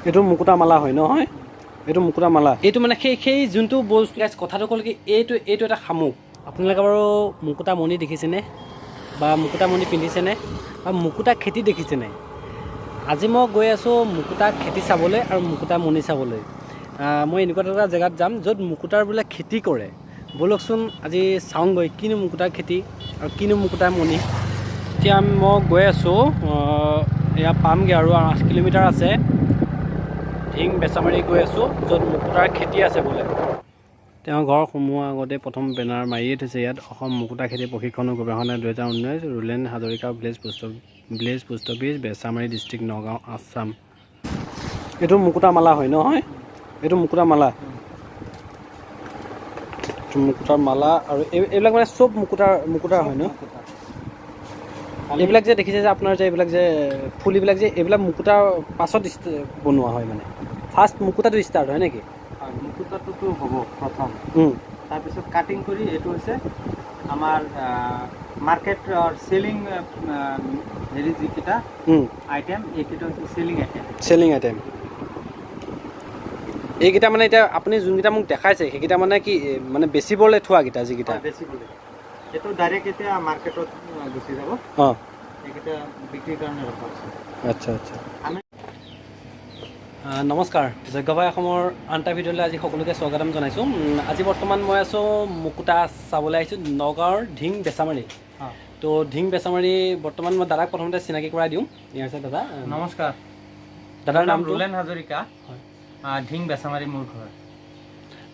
এইটো মুকুতা মালা হয় নহয়? এইটো মুকুতা মালা। এইটো মানে সেই সেই যোনটো বস্তু, guys, কথাটো ক'ল কি, এইটো এইটো এটা শামুক। আপোনালোকে বাৰু মুকুতা মণি দেখিছেনে বা মুকুতা মণি পিন্ধিছেনে বা মুকুতা খেতি দেখিছেনে? আজি মই গৈ আছোঁ মুকুতা খেতি চাবলৈ আৰু মুকুতা মণি চাবলৈ। মই এনেকুৱা এটা জেগাত যাম য'ত মুকুতাৰ বোলে খেতি কৰে। ব'লকচোন, আজি চাওঁগৈ কিনো মুকুতাৰ খেতি আৰু কিনো মুকুতাৰ মণি। এতিয়া মই গৈ আছোঁ, এয়া পামগৈ আৰু 8 কিলোমিটাৰ আছে। ঢিং বেচামাৰী গৈ আছোঁ, য'ত মুকুতাৰ খেতি আছে বোলে। তেওঁৰ ঘৰ সোমোৱাৰ আগতে প্ৰথম বেনাৰ মাৰিয়ে থৈছে ইয়াত, অসম মুকুতা খেতি প্ৰশিক্ষণ আৰু গৱেষণা 2019, Rulen Hazarika village, post office, Bechamari, district Nagaon, Assam. এইটো মুকুতা মালা হয় নহয়? এইটো মুকুতা মালা। এইটো মুকুতাৰ মালা আৰু এইবিলাক মানে চব মুকুতাৰ মুকুতাৰ হয় ন? এইবিলাক যে দেখিছে যে আপোনাৰ যে এইবিলাক যে ফুলিবিলাক যে, এইবিলাক মুকুতাৰ পাছত বনোৱা হয়, মানে ফাৰ্ষ্ট মুকুতাটো ষ্টাৰ্ট হয় নেকি? হয়, মুকুতাটোতো হ'ব প্ৰথম, তাৰপিছত কাটিং কৰি এইটো হৈছে আমাৰ মাৰ্কেটৰ চেলিং হেৰি যিকেইটা আইটেম, এইকেইটা হৈছে চেলিং আইটেম। চেলিং আইটেম এইকেইটা। মানে এতিয়া আপুনি যোনকেইটা মোক দেখাইছে, সেইকেইটা মানে কি, মানে বেচিবলৈ থোৱাকেইটা যিকেইটা? বেচিবলৈ। এইটো ডাইৰেক্ট এতিয়া মাৰ্কেটত গুচি যাব। এইকেইটা বিক্ৰীৰ কাৰণে ৰখা হৈছে। আচ্ছা। আমি নমস্কাৰ, যজ্ঞভাই অসমৰ আন এটা ভিডিঅ'লৈ আজি সকলোকে স্বাগতম জনাইছোঁ। আজি বৰ্তমান মই আছোঁ, মুকুতা চাবলৈ আহিছোঁ নগাঁৱৰ ঢিং বেচামাৰী। তো ঢিং বেচামাৰী বৰ্তমান মই দাদাক প্ৰথমতে চিনাকি কৰাই দিওঁ। ইয়াৰ আছে দাদা। নমস্কাৰ। দাদাৰ মোৰ নাম নামটো? ৰুলেন হাজৰিকা। হয়। ঢিং বেচামাৰী মোৰ ঘৰ।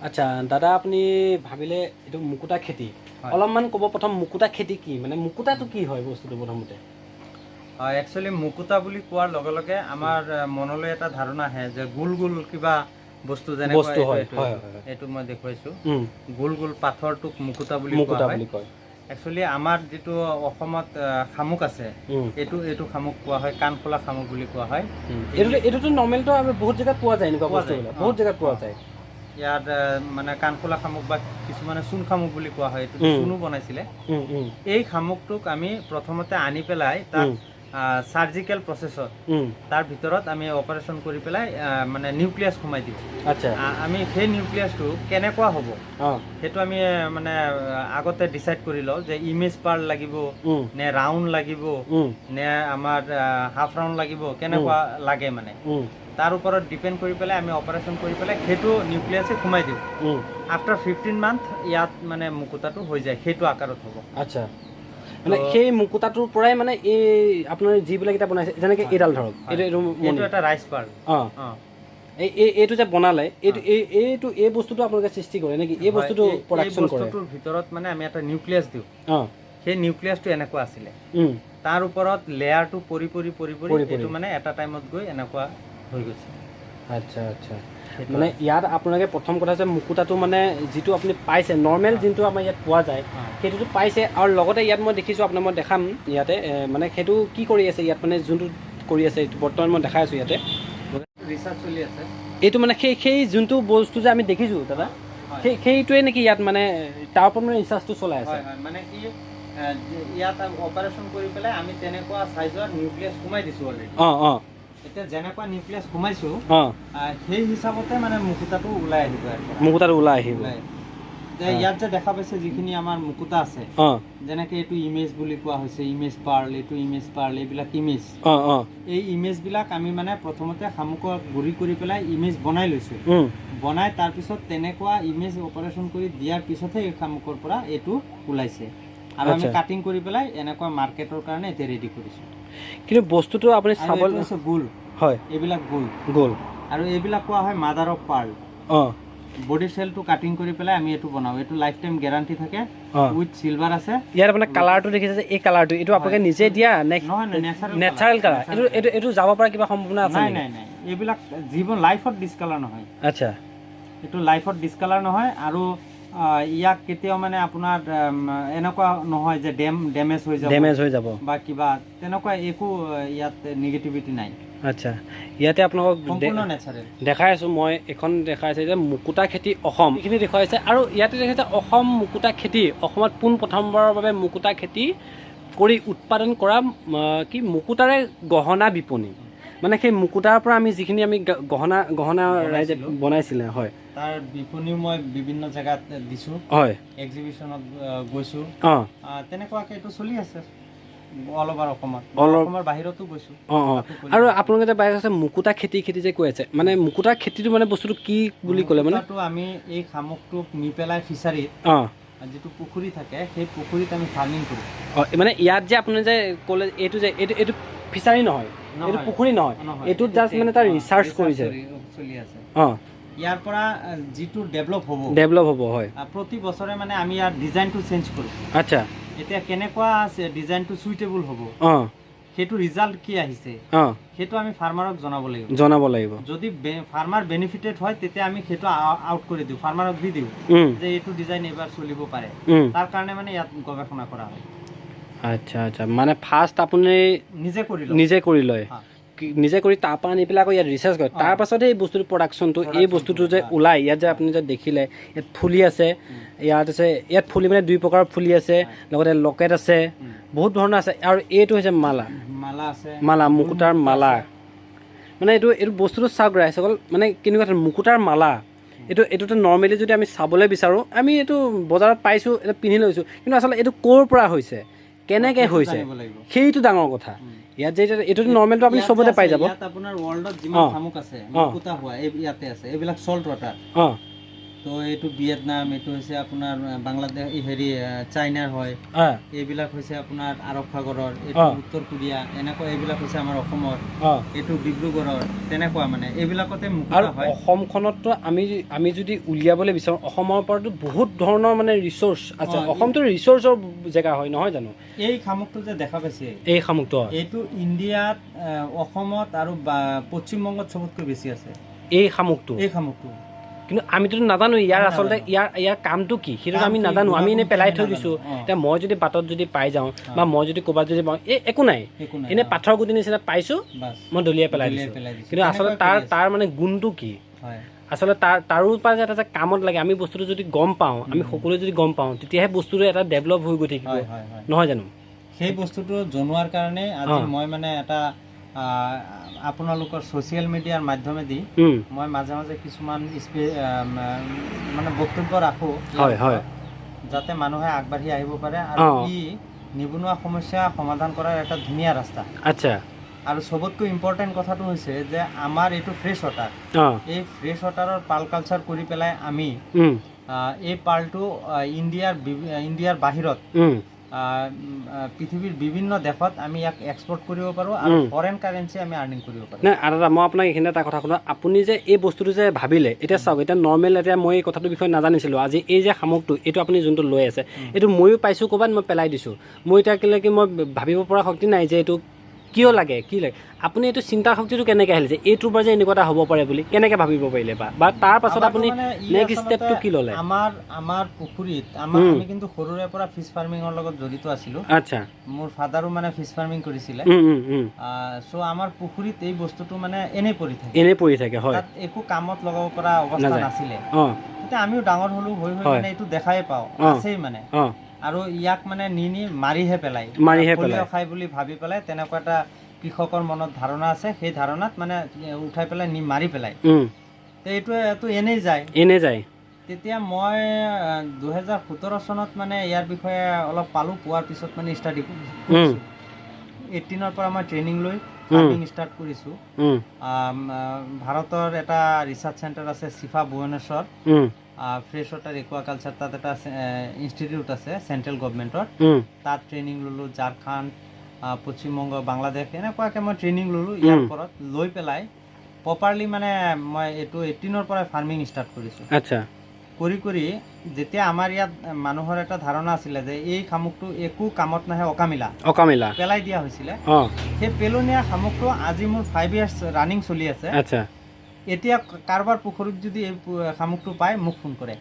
আচ্ছা দাদা, আপুনি ভাবিলে এইটো মুকুতা খেতি। হয়। অলপমান ক'ব প্ৰথম, মুকুতা খেতি কি, মানে মুকুতাটো কি হয় বস্তুটো প্ৰথমতে? একচুৱেলি মুকুতা বুলি কোৱাৰ লগে লগে আমাৰ মনলৈ এটা ধাৰণা আহে যে গোল গোল কিবা বস্তু, যেনেকুৱা বস্তু হয়, হয়। এইটো মই দেখুৱাইছোঁ। গোল গোল পাথৰটোক মুকুতা বুলি কোৱা মুকুতা হয়। বুলি কয়। একচুৱেলি আমাৰ যিটো অসমত শামুক আছে, এইটো এইটো শামুক কোৱা হয়, কাণফলা শামুক বুলি কোৱা হয়। এইটোতো নৰ্মেলটো আমি বহুত জেগাত পোৱা যায় এনেকুৱা পোৱা বস্তুবিলাক। যায়, বহুত জেগাত পোৱা যায়। ইয়াত মানে কাণফলা শামুক বা কিছুমানে চূণ শামুক বুলি কোৱা হয়। এইটো চূণো বনাইছিলে। উম, উম, এই শামুকটোক আমি প্ৰথমতে আনি পেলাই তাক চাৰ্জিকেল প্ৰচেছত তাৰ ভিতৰত আমি অপাৰেশ্যন কৰি পেলাই মানে নিউক্লিয়াছ সোমাই দিওঁ। আমি সেই নিউক্লিয়াছটো কেনেকুৱা হ'ব, সেইটো আমি মানে আগতে ডিচাইড কৰি লওঁ যে ইমেজ পাৰ্ল লাগিব নে ৰাউণ্ড লাগিব নে আমাৰ হাফ ৰাউণ্ড লাগিব, কেনেকুৱা লাগে মানে তাৰ ওপৰত ডিপেণ্ড কৰি পেলাই আমি অপাৰেশ্যন কৰি পেলাই সেইটো নিউক্লিয়াছে সোমাই দিওঁ। আফটাৰ 15 মান্থ ইয়াত মানে মুকুতাটো হৈ যায়, সেইটো আকাৰত হ'ব। আচ্ছা, মানে সেই মুকুতাটোৰ পৰাই মানে এই আপোনাৰ যিবিলাক এতিয়া বনাইছে, যেনেকৈ এইডাল ধৰক, এইটো এইটো মণি। এইটো এটা ৰাইচ পাৰ্ল। অঁ, এই এই এইটো যে বনালে, এইটো এই এইটো এই বস্তুটো আপোনালোকে সৃষ্টি কৰে নেকি? এই বস্তুটো এই প্ৰডাকশ্যন কৰে? বস্তুটোৰ ভিতৰত মানে আমি এটা নিউক্লিয়াছ দিওঁ। সেই নিউক্লিয়াছটো এনেকুৱা আছিলে, তাৰ ওপৰত লেয়াৰটো পৰি পৰি পৰি পৰি পৰি পৰি। এইটো মানে এটা টাইমত গৈ এনেকুৱা হৈ গৈছে। আচ্ছা। সেইটো। মানে ইয়াত আপোনালোকে প্ৰথম কথা হৈছে মুকুতাটো মানে যিটো আপুনি পাইছে, নৰ্মেল যোনটো আমাৰ ইয়াত পোৱা যায়, সেইটোতো পাইছে আৰু লগতে ইয়াত মই দেখিছোঁ, আপোনাক মই দেখাম ইয়াতে মানে সেইটো কি কৰি আছে ইয়াত, মানে যোনটো কৰি আছে এইটো বৰ্তমান মই দেখাই আছোঁ ইয়াতে। ৰিচাৰ্চ চলি আছে। এইটো মানে সেই সেই যোনটো বস্তু যে আমি দেখিছোঁ দাদা, সেইটোৱে নেকি ইয়াত মানে তাৰ ওপৰত মানে ৰিচাৰ্চটো চলাই আছে? হয়, মানে কি, ইয়াত অপাৰেশ্যন কৰি পেলাই আমি তেনেকুৱা চাইজৰ নিউক্লিয়াছ সোমাই দিছোঁ অলৰেডি। অঁ অঁ এতিয়া যেনেকুৱা নিউক্লিয়াছ সোমাইছোঁ, সেই হিচাপতে মানে মুকুতাটো ওলাই আহিব ইয়াৰ পৰা। মুকুতাটো ওলাই আহিব। ওলাই আহিব। যে ইয়াত যে দেখা পাইছে যিখিনি আমাৰ মুকুতা আছে, যেনেকে এইটো ইমেজ বুলি কোৱা হৈছে, ইমেজ পাৰ্ল, এইটো ইমেজ পাৰ্ল, এইবিলাক ইমেজ। অঁ অঁ এই ইমেজবিলাক আমি মানে প্ৰথমতে শামুকৰ গুড়ি কৰি পেলাই ইমেজ বনাই লৈছোঁ। বনাই তাৰপিছত তেনেকুৱা ইমেজ অপাৰেশ্যন কৰি দিয়াৰ পিছতহে এই শামুকৰ পৰা এইটো ওলাইছে আৰু আমি কাটিং কৰি পেলাই এনেকুৱা মাৰ্কেটৰ কাৰণে এতিয়া ৰেডি কৰিছোঁ। কিন্তু বস্তুটো আপুনি আৰু চাব এইটো হৈছে গোল। এইবিলাক গোল। গ'ল। আৰু এইবিলাক কোৱা হয় মাদাৰ অফ পাৰ্ল। বডি চেলটো কাটিং কৰি পেলাই আমি এইটো বনাওঁ। এইটো লাইফ টাইম গেৰাণ্টি থাকে। উইথ চিলভাৰ আছে। ইয়াত আপোনাৰ কালাৰটো দেখিছে যে, এই কালাৰটো এইটো আপোনালোকে নিজে দিয়া নে? নহয় নহয় নেচাৰেল। Natural colour. এইটো এইটো এইটো যাব পৰা কিবা সম্ভাৱনা আছে নাই। নেকি? নাই নাই এইবিলাক জীৱন লাইফত ডিছকালাৰ নহয়। এইটো লাইফত ডিছকালাৰ নহয় আৰু ইয়াক কেতিয়াও মানে আপোনাৰ এনেকুৱা নহয় যে ডেমেজ হৈ যাব ডেমেজ হৈ যাব বা কিবা তেনেকুৱা একো ইয়াত নিগেটিভিটি নাই। আচ্ছা, ইয়াতে আপোনালোকক সম্পূৰ্ণ নেচাৰেল। দেখাই আছোঁ মই, এইখন দেখাই আছে যে মুকুতা খেতি অসম, এইখিনি দেখুৱাইছে। আৰু ইয়াতে দেখাইছে অসম মুকুতা খেতি, অসমত পোন প্ৰথমবাৰৰ বাবে মুকুতা খেতি কৰি উৎপাদন কৰা কি মুকুতাৰে গহনা বিপণী। মানে সেই মুকুতাৰ পৰা আমি যিখিনি আমি গহনা গহনা ৰাইজে বনাইছিলোঁ। বনাইছিলে, হয়। তাৰ বিপণীও মই বিভিন্ন জেগাত দিছোঁ, এক্সিবিশ্যনত গৈছোঁ। তেনেকুৱাকৈ এইটো চলি আছে অল অভাৰ অসমত, অসমৰ বাহিৰতো গৈছোঁ। অঁ অঁ তাতো কৰি আৰু আছোঁ। আপোনালোকে যে বাহিৰত আছে মুকুতা খেতি খেতি যে কৈ আছে, মানে মুকুতা খেতিটো মানে বস্তুটো কি বুলি ক'লে মানে? মুকুতাটো আমি এই শামুকটোক নি পেলাই ফিচাৰীত, যিটো পুখুৰী থাকে, সেই পুখুৰীত আমি ফাৰ্মিং কৰোঁ। অঁ, মানে ইয়াত যে আপুনি যে ক'লে এইটো যে এইটো এইটো ফিচাৰী নহয়, এইটো নহয়। পুখুৰী নহয়, নহয়, এইটোত জাষ্ট মানে তাৰ ৰিচাৰ্চ research কৰিছে। চলি আছে। ইয়াৰ পৰা যিটো ডেভেলপ হ'ব, ডেভেলপ হ'ব, হয়। প্ৰতি বছৰে মানে আমি ইয়াৰ ডিজাইনটো চেঞ্জ কৰোঁ। এতিয়া কেনেকুৱা আছে ডিজাইনটো চুইটেবল হ'ব, সেইটো ৰিজাল্ট কি আহিছে, সেইটো আমি ফাৰ্মাৰক জনাব লাগিব। জনাব লাগিব। যদি ফাৰ্মাৰ বেনিফিটেড হয়, তেতিয়া আমি সেইটো আউট কৰি দিওঁ, ফাৰ্মাৰক দি দিওঁ যে এইটো ডিজাইন এইবাৰ চলিব পাৰে। তাৰ কাৰণে মানে ইয়াত গৱেষণা কৰা হয়। আচ্ছা আচ্ছা, মানে ফাৰ্ষ্ট আপুনি নিজে কৰি লওঁ। নিজে কৰি লয়। হা। নিজে কৰি তাৰপৰা আনি পেলাই আকৌ ইয়াত ৰিচাৰ্চ কৰে, তাৰ পাছতহে এই বস্তুটো প্ৰডাকশ্যনটো, এই Production বস্তুটো যে হয়। ওলাই। ইয়াত যে আপুনি যে দেখিলে ইয়াত ফুলি আছে, ইয়াত আছে, ইয়াত ফুলি মানে দুই প্ৰকাৰৰ ফুলি আছে, লগতে লকেট আছে, বহুত ধৰণৰ আছে। আৰু এইটো হৈছে মালা। মালা আছে। মালা, মুকুতাৰ মালা। মানে এইটো এইটো বস্তুটো চাওক ৰাইজসকল, মানে কেনেকুৱা ধৰণৰ মুকুতাৰ মালা। এইটোতো নৰ্মেলি যদি আমি চাবলৈ বিচাৰোঁ, আমি এইটো বজাৰত পাইছোঁ, এইটো পিন্ধি লৈছোঁ, কিন্তু আচলতে এইটো ক'ৰ পৰা হৈছে, কেনেকৈ সেইটো হৈছে, জানিব লাগিব। সেইটো ডাঙৰ কথা। ইয়াত যে এইটোতো নৰ্মেলটো আপুনি ইয়াত যে চবতে পাই আছে, যাব। ইয়াত আপোনাৰ ৱৰ্ল্ডত যিমান শামুক আছে মুকুতা হোৱা, এই ইয়াতে আছে। এইবিলাক চল্ট ৱাটাৰ। তো এইটো ভিয়েটনাম, এইটো হৈছে আপোনাৰ বাংলাদেশ, এই হেৰি চাইনাৰ হয়। এইবিলাক হৈছে আপোনাৰ আৰৱ সাগৰৰ, এইটো উত্তৰ কোৰিয়া, এনেকুৱা এইবিলাক হৈছে আমাৰ অসমৰ, এইটো ডিব্ৰুগড়ৰ, তেনেকুৱা মানে এইবিলাকতে আৰু মুকুতা হয়। অসমখনততো আমি যদি উলিয়াবলৈ বিচাৰোঁ, অসমৰ পৰাতো বহুত ধৰণৰ মানে ৰিচ'ৰ্চ আছে। অসমটো ৰিচ'ৰ্চৰ জেগা হয়, নহয় জানো? এই শামুকটো যে দেখা পাইছে, এই শামুকটো, হয়। এইটো ইণ্ডিয়াত, অসমত আৰু পশ্চিমবংগত চবতকৈ বেছি আছে। এই শামুকটো? এই শামুকটো। কিন্তু আমিতো নাজানো ইয়াৰ আমি আচলতে নাজানো। ইয়াৰ কামটো কি, সেইটো কাম আমি কি, নাজানো, আমি এনেই গুণাগুণ পেলাই কি থৈ আমি দিছোঁ। নাজানো। এতিয়া মই যদি বাটত যদি পাই যাওঁ বা মই যদি ক'ৰবাত যদি পাওঁ, এই একো নাই, একো নাই, এনেই পাথৰ গুটি নিচিনা পাইছোঁ, বাছ মই দলিয়াই পেলাই দলিয়াই দিছোঁ। পেলাই দিছোঁ। কিন্তু আচলতে তেনেকুৱাই কৰি আছে। তাৰ মানে গুণটো কি, আচলতে তাৰো পৰা যে এটা যে কামত লাগে, আমি বস্তুটো যদি গম পাওঁ, আমি সকলোৱে যদি গম পাওঁ, তেতিয়াহে বস্তুটো এটা ডেভেলপ হৈ গৈ থাকিব, হয় হয় হয় নহয় জানো? সেই বস্তুটো জনোৱাৰ কাৰণে আজি মই মানে এটা আপোনালোকৰ ছ'চিয়েল মিডিয়াৰ মাধ্যমেদি মই মাজে মাজে কিছুমান মানে বক্তব্য ৰাখোঁ, হয় হয় যাতে মানুহে আগবাঢ়ি আহিব পাৰে আৰু ই নিবনুৱা সমস্যা সমাধান কৰাৰ এটা ধুনীয়া ৰাস্তা। আৰু চবতকৈ ইম্পৰ্টেণ্ট কথাটো হৈছে যে আমাৰ এইটো ফ্ৰেছ ৱাটাৰ, এই ফ্ৰেছ ৱাটাৰৰ পাৰ্ল কালচাৰ কৰি পেলাই আমি এই পাৰ্লটো ইণ্ডিয়াৰ বাহিৰত পৃথিৱীৰ বিভিন্ন দেশত আমি ইয়াক এক্সপৰ্ট কৰিব পাৰোঁ আৰু ফৰেন কাৰেঞ্চি আমি আৰ্নিং কৰিব পাৰোঁ। নাই দাদা, মই আপোনাক এইখিনিতে এটা কথা শুনো, আপুনি যে এই বস্তুটো যে ভাবিলে, এতিয়া চাওক, এতিয়া নৰ্মেল, এতিয়া মই এই কথাটোৰ বিষয়ে নাজানিছিলোঁ। আজি এই যে শামুকটো, এইটো আপুনি যোনটো লৈ আছে, এইটো ময়ো পাইছোঁ ক'ৰবাত, মই পেলাই দিছোঁ। মই এতিয়া কেলৈ কি মই ভাবিব পৰা শক্তি নাই যে এইটো কিয় লাগে, কি লাগে। আপুনি এইটো চিন্তা শক্তিটো কেনেকৈ আহিলে যে এইটোৰ পৰা যে এনেকুৱা এটা হ'ব পাৰে বুলি কেনেকৈ ভাবিব পাৰিলে, বা তাৰ পাছত আমাৰতো আপুনি মানে ই নেক্সট আচলতে ষ্টেপটো কি ল'লে? আমাৰ পুখুৰীত আমি কিন্তু সৰুৰে পৰা ফিছ ফাৰ্মিঙৰ লগত জড়িত আছিলোঁ। মোৰ ফাদাৰো মানে ফিছ ফাৰ্মিং কৰিছিলে। চ' আমাৰ পুখুৰীত এই বস্তুটো মানে এনেই পৰি থাকে। এনেই পৰি থাকে, হয়। তাত একো কামত লগাব পৰা অৱস্থা নাযায়। নাছিলে। তেতিয়া আমিও ডাঙৰ হ'লো, হৈ হৈ মানে এইটো দেখাই পাওঁ, আছেই মানে। আৰু ইয়াক মানে নি নি মাৰিহে পেলায়, মাৰিহে পলিঅ' পেলায়। খাই বুলি ভাবি পেলাই তেনেকুৱা এটা কৃষকৰ মনত ধাৰণা আছে, সেই ধাৰণাত মানে উঠাই পেলাই নি মাৰি পেলায়। তে এইটো এনেই যায়। এনেই যায়। তেতিয়া মই 2017 চনত মানে ইয়াৰ বিষয়ে অলপ পালোঁ, পোৱাৰ পিছত মানে ষ্টাডি কৰিছোঁ। 18ৰ পৰা মই ট্ৰেইনিং লৈ ফাৰ্মিং ষ্টাৰ্ট কৰিছোঁ। ভাৰতৰ এটা ৰিচাৰ্চ চেণ্টাৰ আছে চিফা ভুৱনেশ্বৰ, ফ্ৰেছ ৱাটাৰ একুৱাকালচাৰ, তাত এটা ইনষ্টিটিউট আছে চেণ্ট্ৰেল গভমেণ্টৰ, তাত ট্ৰেইনিং ল'লোঁ। ঝাৰখণ্ড, পশ্চিমবংগ, বাংলাদেশ, এনেকুৱাকৈ মই ট্ৰেইনিং ল'লোঁ। ইয়াৰ ওপৰত লৈ পেলাই প্ৰপাৰলি মানে মই এইটো 18ৰ পৰাই ফাৰ্মিং ষ্টাৰ্ট কৰিছোঁ। কৰি কৰি যেতিয়া আমাৰ ইয়াত মানুহৰ এটা ধাৰণা আছিলে যে এই শামুকটো একো কামত নাহে, অকামিলা, অকামিলা পেলাই দিয়া হৈছিলে, সেই পেলনীয়া শামুকটো আজি মোৰ 5 ইয়াৰ্ছ ৰানিং চলি আছে। এতিয়া কাৰোবাৰ পুখুৰীত যদি এই শামুকটো পায়, মোক ফোন কৰে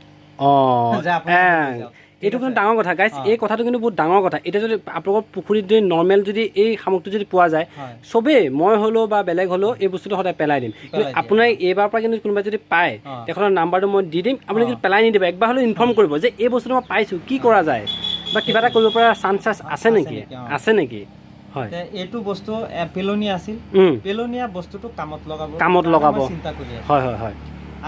যে আপুনি লৈ যাওক। এইটো কিন্তু ডাঙৰ কথা গাইজ, এই কথাটো কিন্তু বহুত ডাঙৰ কথা। এতিয়া যদি আপোনালোকৰ পুখুৰীত যদি নৰ্মেল যদি এই শামুকটো যদি পোৱা যায়, চবেই, মই হ'লেও বা বেলেগ হ'লেও এই বস্তুটো সদায় পেলাই দিম। কিন্তু পেলাই দিয়ে। আপোনাৰ এইবাৰ পৰা কিন্তু কোনোবাই যদি পায়, তেখেতৰ নাম্বাৰটো মই দি দিম, আপুনি কিন্তু পেলাই নিদিব, একবাৰ হ'লেও ইনফৰ্ম কৰিব যে এই বস্তুটো মই পাইছোঁ, কি কৰা যায় বা কিবা এটা কৰিব পৰা চান্স আছে নেকি, নেকি, আছে নেকি। হয়। তে এইটো বস্তু পেলনীয়া আছিল, পেলনীয়া বস্তুটো কামত লগাব কামত কাৰণে লগাব। মই চিন্তা কৰি আছো। হয় হয় হয়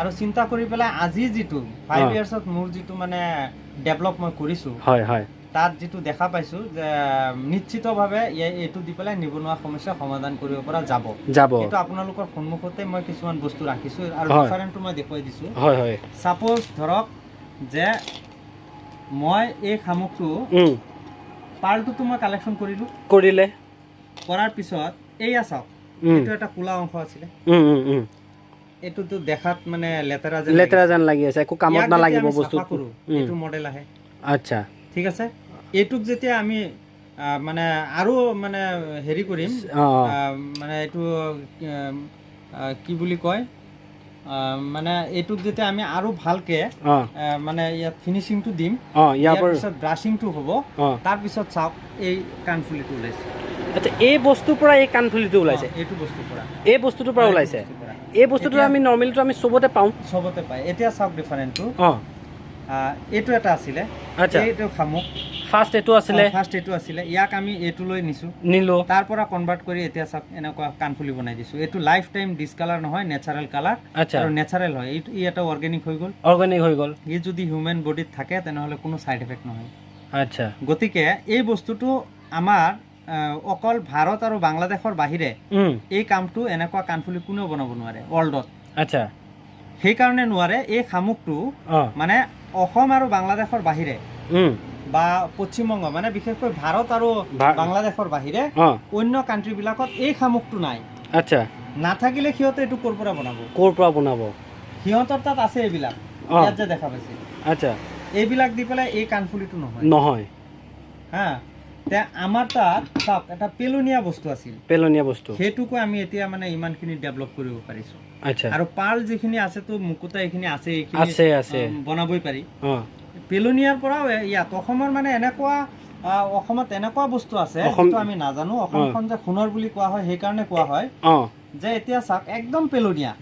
আৰু চিন্তা কৰি পেলাই আজি যিটো 5 ইয়াৰ্ছত মোৰ যিটো মানে ডেভেলপ মই কৰিছোঁ, হয় হয় তাত যিটো দেখা পাইছোঁ যে নিশ্চিতভাৱে এইটো দি পেলাই নিবনুৱা সমস্যা সমাধান কৰিব পৰা যাব। যাব। এইটো আপোনালোকৰ সন্মুখতে মই কিছুমান বস্তু ৰাখিছোঁ আৰু ডিফাৰেণ্টটো মই দেখুৱাই দিছোঁ। হয় হয় ছাপ'জ ধৰক যে মই এই শামুকটো, পাৰটোতো মই কালেকশ্যন কৰিলোঁ। কৰিলে। কৰাৰ পিছত এইয়া চাওক, এইটো এটা ক'লা অংশ আছিলে। উম, উম, উম। এইটোতো দেখাত মানে লেতেৰা যেন লেতেৰা লাগিছে। যেন লাগি আছে, একো কামত ইয়াক যেতিয়া নালাগিব আমি বস্তু। চাফা কৰোঁ, এইটো মডেল আহে। ঠিক আছে, এইটোক যেতিয়া আমি মানে আৰু মানে হেৰি কৰিম, মানে এইটো কি বুলি কয়, মানে এইটোক যেতিয়া আমি আৰু ভালকে মানে ইয়াত ফিনিচিংটো দিম, ইয়াৰ ইয়াৰ পৰা পিছত ব্ৰাছিংটো হ'ব, তাৰপিছত চাওক এই কাণফুলিটো ওলাইছে। আচ্ছা, এই বস্তুৰ পৰা এই কাণফুলিটো ওলাইছে? এইটো বস্তুৰ পৰা। এই বস্তুটোৰ পৰা এইটো ওলাইছে? বস্তুৰ পৰা। এই বস্তুটো আমি নৰ্মেলিটো আমি চবতে পাওঁ। চবতে পায়। এতিয়া চাওক ডিফাৰেণ্টটো। এইটো এটা আছিলে। এইটো শামুক। ফাৰ্ষ্ট এইটো আছিলে। ফাৰ্ষ্ট এইটো আছিলে, ইয়াক আমি এইটো লৈ নিছো, নিলো। তাৰ পৰা কনভাৰ্ট কৰি এতিয়া চাওক এনেকুৱা কাণফুলি বনাই দিছো। এইটো লাইফ টাইম ডিছকালাৰ নহয়, নেচাৰেল কালাৰ। আৰু নেচাৰেল হয় এইটো, ই এটা অৰ্গেনিক হৈ গ'ল। অৰ্গেনিক হৈ গ'ল। ই যদি হিউমেন বডিত থাকে তেনেহ'লে কোনো ছাইড এফেক্ট নহয়। গতিকে এই বস্তুটো আমাৰ অকল ভাৰত আৰু বাংলাদেশৰ বাহিৰে এই কামটো এনেকুৱা কাণফুলি কোনেও বনাব নোৱাৰে ৱৰ্ল্ডত। সেইকাৰণে নোৱাৰে, এই শামুকটো মানে অসম আৰু বাংলাদেশৰ বাহিৰে বা পশ্চিমবংগ, মানে বিশেষকৈ ভাৰত আৰু বাংলাদেশৰ বাহিৰে অন্য কাণ্ট্ৰিবিলাকত এই শামুকটো নাই। নাথাকিলে সিহঁতে এইটো ক'ৰ পৰা বনাব? ক'ৰ পৰা বনাব? সিহঁতৰ তাত আছে এইবিলাক, ইয়াত যে দেখা পাইছে। এইবিলাক দি পেলাই এই কাণফুলিটো নহয়। নহয়। হা, তে আমাৰ তাত চাওক এটা পেলনীয়া বস্তু আছিল, পেলনীয়া বস্তু, সেইটোকো আমি এতিয়া মানে ইমানখিনি ডেভেলপ কৰিব পাৰিছো। আৰু পাৰ্ল যিখিনি আছে তো মুকুতা এইখিনি আছে, এইখিনি আছে, আছে। বনাবই পাৰি। পেলনীয়াৰ পৰাও ইয়াত অসমৰ মানে এনেকুৱা, অসমত এনেকুৱা বস্তু আছে যিটো আমি নাজানো। অসমখন যে সোণৰ বুলি কোৱা হয় সেইকাৰণে কোৱা হয় যে এতিয়া চাওক একদম পেলনীয়া,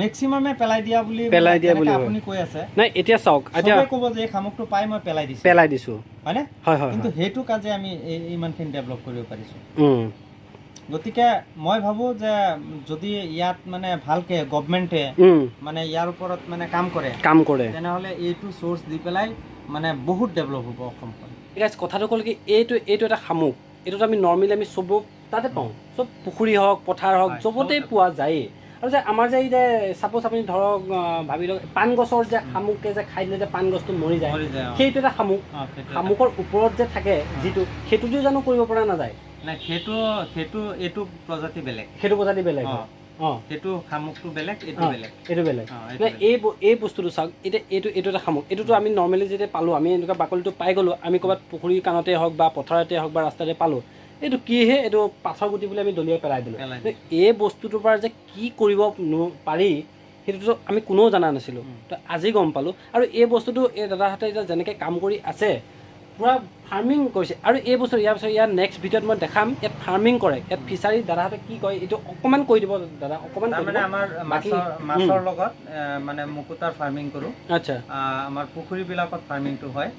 মেক্সিমামে পেলাই দিয়া বুলি, পেলাই দিয়া যেনেকে বুলি হয়। আপুনি কৈ আছে। নাই, এতিয়া চাওক, এতিয়া চবে ক'ব যে এই শামুকটো পাই মই পেলাই দিছো। পেলাই দিছো। হয়নে? হয়, হয়। কিন্তু সেইটো কাজে আমি ইমানখিনি ডেভেলপ কৰিব পাৰিছো। গতিকে মই ভাবো যে যদি ইয়াত মানে ভালকে গভমেণ্টে মানে ইয়াৰ ওপৰত মানে কাম কৰে, কাম কৰে, তেনেহ'লে এইটো চ'ৰ্চ দি পেলাই মানে বহুত ডেভেলপ হ'ব অসমখন। ঠিক আছে, কথাটো ক'ল কি এইটো এটা শামুক, এইটোতো আমি নৰ্মেলি আমি চব তাতে পাওঁ, চব পুখুৰী হওক, পথাৰ হওক, চবতে চবতে পোৱা যায়েই। আৰু যে আমাৰ যে এই যে চাপ'জ আপুনি ধৰক, ভাবি লওক পাণ গছৰ যে শামুকে যে খাই দিলে যে পাণ গছটো মৰি যায়, মৰি যায়, অ। সেইটো এটা শামুক। সেইটো এটা। শামুকৰ ওপৰত যে থাকে যিটো, সেইটোদিও জানো কৰিব পৰা নাযায়? নাই, সেইটো এইটো প্ৰজাতি বেলেগ। সেইটো প্ৰজাতি বেলেগ হয়। সেইটো শামুকটো বেলেগ, এইটো বেলেগ। এইটো বেলেগ। এইটো নাই, বেলেগ। এই বস্তুটো চাওক এতিয়া, এইটো এটা শামুক। এইটোতো আমি নৰ্মেলি যেতিয়া পালোঁ, আমি এনেকুৱা বাকলিটো পাই গ'লোঁ, আমি ক'ৰবাত পুখুৰীৰ কাণতে হওক বা পথাৰতে হওক বা ৰাস্তাতে পালোঁ, এইটো কিহে, এইটো পাথৰ গুটি বুলি আমি দলিয়াই পেলাই দিলোঁ। পেলাই এই বস্তুটোৰ পৰা যে কি কৰিব পাৰি সেইটোতো আমি কোনেও জনা নাছিলোঁ, তো আজি গম পালোঁ। আৰু এই বস্তুটো এই দাদাহঁতে এতিয়া যেনেকৈ কাম কৰি আছে, পূৰা ফাৰ্মিং কৰিছে। আৰু এই বস্তু ইয়াৰ পিছত ইয়াৰ নেক্সট ভিডিঅ'ত মই দেখাম ইয়াত ফাৰ্মিং কৰে, ইয়াত ফিচাৰী দাদাহঁতে কি কয়, এইটো অকণমান কৈ দিব দাদা, অকণমান কৈ তাৰমানে দিব। আমাৰ বাকী মাছৰ লগত মানে মুকুতাৰ ফাৰ্মিং কৰোঁ। আমাৰ পুখুৰীবিলাকত ফাৰ্মিংটো হয়।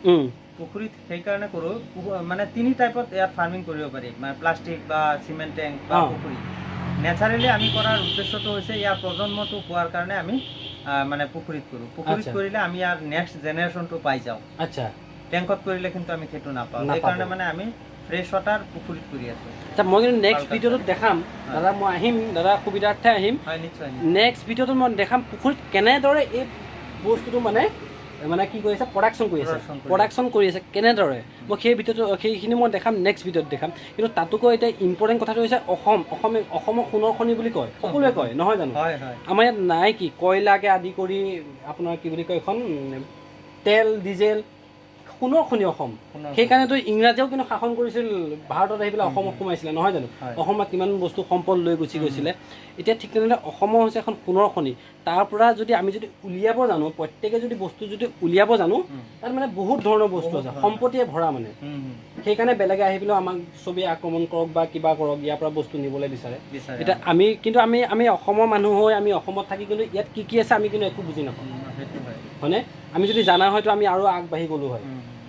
পুখুৰীত সেইকাৰণে কৰোঁ, মানে তিনি টাইপত ইয়াত ফাৰ্মিং কৰিব পাৰি, মানে প্লাষ্টিক বা চিমেণ্ট টেংক বা পুখুৰী। নেচাৰেলি আমি কৰাৰ উদ্দেশ্যটো হৈছে ইয়াৰ প্ৰজন্মটো পোৱাৰ কাৰণে আমি মানে পুখুৰীত কৰোঁ। পুখুৰীত কৰিলে আমি ইয়াৰ নেক্সট জেনেৰেশ্যনটো পাই যাওঁ। টেংকত কৰিলে কিন্তু আমি সেইটো নাপাওঁ। নাপাব। সেইকাৰণে মানে আমি ফ্ৰেছ ৱাটাৰ পুখুৰীত কৰি আছোঁ। আচ্ছা, মই কিন্তু নেক্সট ভাল। ভিডিঅ'টোত দেখাম দাদা, মই আহিম দাদা, সুবিধাৰ্থে আহিম। হয়, নিশ্চয়। নেক্সট ভিডিঅ'টোত মই দেখাম পুখুৰীত কেনেদৰে এই বস্তুটো মানে মানে কি কৰি আছে, প্ৰডাকশ্যন কৰি আছে, Production কৰি আছে। প্ৰডাকশ্যন কৰি আছে কেনেদৰে, মই সেই ভিডিঅ'টো সেইখিনি মই দেখাম, নেক্সট ভিডিঅ'ত দেখাম। কিন্তু তাতোকৈ এতিয়া ইম্পৰ্টেণ্ট কথাটো হৈছে অসম, অসম, অসমৰ সোণৰ খনি বুলি কয়, সকলোৱে কয় নহয় জানো? হয়, হয়। আমাৰ ইয়াত নাই কি কয়লাকে আদি কৰি আপোনাৰ কি বুলি কয় এইখন, তেল ডিজেল, সোণৰ খনি অসম। সোণৰ খনি। সেইকাৰণেতো ইংৰাজেও কিন্তু শাসন কৰিছিল ভাৰতত আহি পেলাই অসমত সোমাইছিলে নহয় জানো? হয়। অসমত কিমান বস্তু সম্পদ লৈ গুচি গৈছিলে। এতিয়া ঠিক তেনেদৰে অসমৰ হৈছে এখন সোণৰ খনি, তাৰ পৰা যদি আমি যদি উলিয়াব জানো, প্ৰত্যেকে যদি বস্তু যদি উলিয়াব জানো, তাত মানে বহুত ধৰণৰ বস্তু বহুত আছে, ধৰণৰ। সম্পত্তিয়ে ভৰা মানে। সেইকাৰণে বেলেগে আহি পেলাই আমাক চবেই আক্ৰমণ কৰক বা কিবা কৰক, ইয়াৰ পৰা বস্তু নিবলৈ বিচাৰে। বিচাৰে। এতিয়া আমি কিন্তু আমি অসমৰ মানুহ হৈ আমি অসমত থাকি কিন্তু ইয়াত কি কি আছে আমি কিন্তু একো বুজি নাপাওঁ। সেইটো হয়। হয়নে? আমি যদি জানা হয়তো আমি আৰু আগবাঢ়ি গ'লো হয়।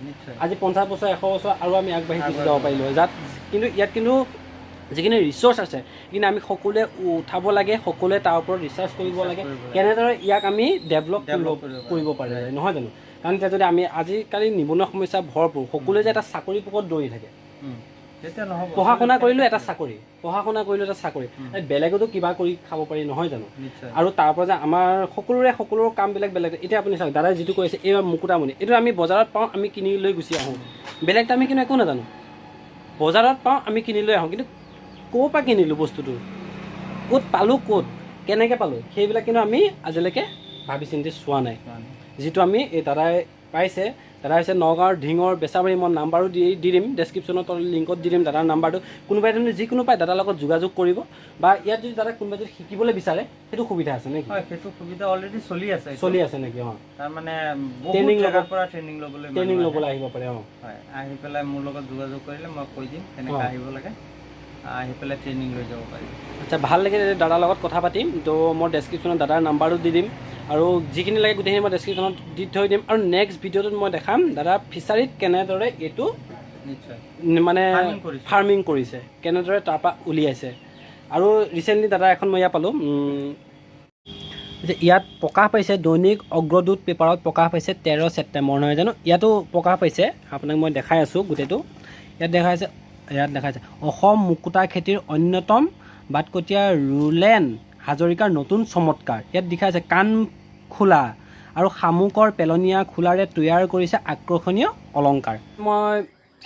নিশ্চয়। আজি 50 বছৰ 100 বছৰ আৰু আমি আগবাঢ়ি গুচি আগবাঢ়ি যাব পাৰিলো হয়, যাত কিন্তু ইয়াত কিন্তু যিখিনি ৰিচ'ৰ্চ আছে সেইখিনি আমি সকলোৱে উঠাব লাগে, সকলোৱে তাৰ ওপৰত ৰিচাৰ্চ কৰিব লাগে, কৰিব লাগে। কেনেদৰে ইয়াক আমি ডেভেলপ Develop কৰিব কৰিব পাৰে, নহয় জানো? কাৰণ এতিয়া যদি আমি আজিকালি নিবনুৱা সমস্যা ভৰপূৰ, সকলোৱে যে এটা চাকৰি পোকত দৌৰি থাকে, তেতিয়া নহ'ব। পঢ়া শুনা কৰিলেও এটা চাকৰি, পঢ়া শুনা কৰিলেও এটা চাকৰি, এই বেলেগতো কিবা কৰি খাব পাৰি, নহয় জানো? নিশ্চয়। আৰু তাৰ পৰা যে আমাৰ সকলোৰে কামবিলাক বেলেগ। এতিয়া আপুনি চাওক, দাদাই যিটো কৈছে, এই মুকুতামণি এইটো আমি বজাৰত পাওঁ, আমি কিনি লৈ গুচি আহোঁ। বেলেগটো আমি কিন্তু একো নাজানো। বজাৰত পাওঁ, আমি কিনি লৈ আহোঁ, কিন্তু ক'ৰ পৰা কিনিলোঁ বস্তুটো, ক'ত পালোঁ, ক'ত কেনেকৈ পালোঁ, সেইবিলাক কিন্তু আমি আজিলৈকে ভাবি চিন্তি চোৱা নাই। যিটো আমি এই দাদাই পাইছে, দাদা হৈছে নগাঁৱৰ ঢিঙৰ বেচাবাৰী। মই নাম্বাৰো দি দি দিম ডেছক্ৰিপশ্যনত, লিংকত দি দিম দাদাৰ নাম্বাৰটো। কোনোবাই যদি যিকোনো পায় দাদাৰ লগত যোগাযোগ কৰিব, বা ইয়াত যদি দাদা কোনোবাই যদি শিকিবলৈ বিচাৰে, সেইটো সুবিধা আছে নেকি? হয়, সেইটো সুবিধা অলৰেডি চলি আছে এইটো। চলি আছে নেকি? অঁ। তাৰমানে বহুত Training জেগাৰ পৰা ট্ৰেইনিং ল'বলৈ মানুহ ট্ৰেইনিং আহে। ল'বলৈ আহিব পাৰে, অঁ। হয়, আহি পেলাই মোৰ লগত যোগাযোগ কৰিলে মই কৈ দিম কেনেকৈ আহিব লাগে, আহি পেলাই ট্ৰেইনিং লৈ যাব পাৰিব। আচ্ছা, ভাল লাগিল দাদাৰ লগত কথা পাতিম। তো মই ডেছক্ৰিপশ্যনত দাদাৰ নাম্বাৰটো দি দিম আৰু যিখিনি লাগে গোটেইখিনি মই ডেছক্ৰিপশ্যনত দি থৈ দিম। আৰু নেক্সট ভিডিঅ'টোত মই দেখাম দাদা ফিচাৰীত কেনেদৰে এইটো নিশ্চয় মানে Farming কৰিছে। ফাৰ্মিং কৰিছে, কেনেদৰে তাৰপৰা উলিয়াইছে। আৰু ৰিচেণ্টলি দাদা এখন মই ইয়াত পালোঁ যে ইয়াত প্ৰকাশ পাইছে দৈনিক অগ্ৰদূত পেপাৰত প্ৰকাশ পাইছে 13 ছেপ্টেম্বৰ, নহয় জানো? ইয়াতো প্ৰকাশ পাইছে, আপোনাক মই দেখাই আছোঁ গোটেইটো। ইয়াত দেখাইছে, ইয়াত দেখাইছে অসম মুকুতা খেতিৰ অন্যতম বাটকটীয়া ৰুলেন হাজৰিকাৰ নতুন চমৎকাৰ। ইয়াত দেখাইছে কাণখোলা আৰু শামুকৰ পেলনীয়া খোলাৰে তৈয়াৰ কৰিছে আকৰ্ষণীয় অলংকাৰ। মই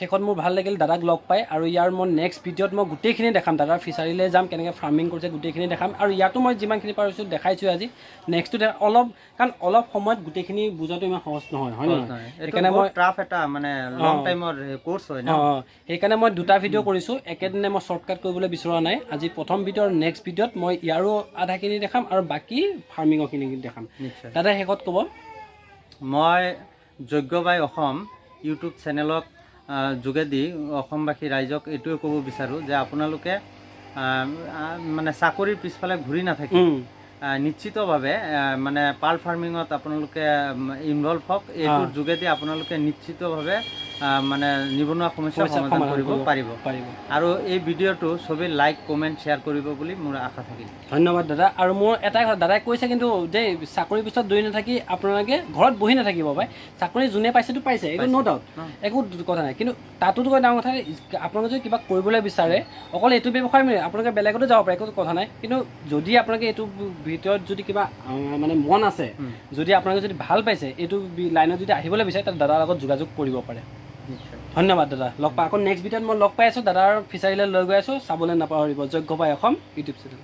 শেষত মোৰ ভাল লাগিল দাদাক লগ পাই। আৰু ইয়াৰ মই নেক্সট ভিডিঅ'ত মই গোটেইখিনি দেখাম, দাদাৰ ফিচাৰীলৈ যাম, কেনেকৈ ফাৰ্মিং কৰিছে গোটেইখিনি দেখাম। আৰু ইয়াতো মই যিমানখিনি পাৰিছোঁ দেখাইছোঁ আজি। নেক্সটটো অলপ, কাৰণ অলপ সময়ত গোটেইখিনি বুজাটো ইমান সহজ নহয়, হয় নে নহয়? সেইকাৰণে মই টাফ এটা মানে লং টাইমৰ কোৰ্চ হয় ন। অঁ, সেইকাৰণে মই দুটা ভিডিঅ' কৰিছোঁ একেদিনাই, মই শ্বৰ্টকাট কৰিবলৈ বিচৰা নাই। আজি প্ৰথম ভিডিঅ' আৰু নেক্সট ভিডিঅ'ত মই ইয়াৰো আধাখিনি দেখাম আৰু বাকী ফাৰ্মিঙৰখিনি দেখাম। নিশ্চয়। দাদা শেষত ক'ব। মই যজ্ঞ বাই অসম ইউটিউব চেনেলক যোগেদি অসমবাসী ৰাইজক এইটোৱে ক'ব বিচাৰোঁ যে আপোনালোকে মানে চাকৰিৰ পিছফালে ঘূৰি নাথাকি নিশ্চিতভাৱে মানে পাৰ্ল ফাৰ্মিঙত আপোনালোকে ইনভলভ হওক। এইটোৰ যোগেদি আপোনালোকে নিশ্চিতভাৱে মানে নিবনুৱা সমস্যা সমস্যা সমাধান কৰিব পাৰিব। পাৰিব। আৰু এই ভিডিঅ'টো চবেই লাইক, কমেণ্ট, শ্বেয়াৰ কৰিব বুলি মোৰ আশা থাকিল। ধন্যবাদ দাদা। আৰু মোৰ এটাই কথা, দাদাই কৈছে কিন্তু যে চাকৰিৰ পিছত দৌৰি নাথাকি আপোনালোকে ঘৰত বহি নাথাকিব পাই। চাকৰি যোনে পাইছেতো পাইছে, এইটো ন' ডাউট, একো কথা নাই। কিন্তু তাতোতকৈ ডাঙৰ কথা, আপোনালোকে যদি কিবা কৰিবলৈ বিচাৰে, অকল এইটো ব্যৱসায় নহয়, আপোনালোকে বেলেগতো যাব পাৰে, একো কথা নাই। কিন্তু যদি আপোনালোকে এইটো ভিতৰত যদি কিবা মানে মন আছে, যদি আপোনালোকে যদি ভাল পাইছে, এইটো লাইনত যদি আহিবলৈ বিচাৰে, তাত দাদাৰ লগত যোগাযোগ কৰিব পাৰে। নিশ্চয়। ধন্যবাদ দাদা, লগ পাই আকৌ নেক্সট ভিডিঅ'ত মই লগ পাই আছোঁ। দাদাৰ ফিচাৰীলৈ লৈ গৈ আছোঁ, চাবলৈ নাপাহৰিব যজ্ঞ বাই অসম ইউটিউব চেনেল।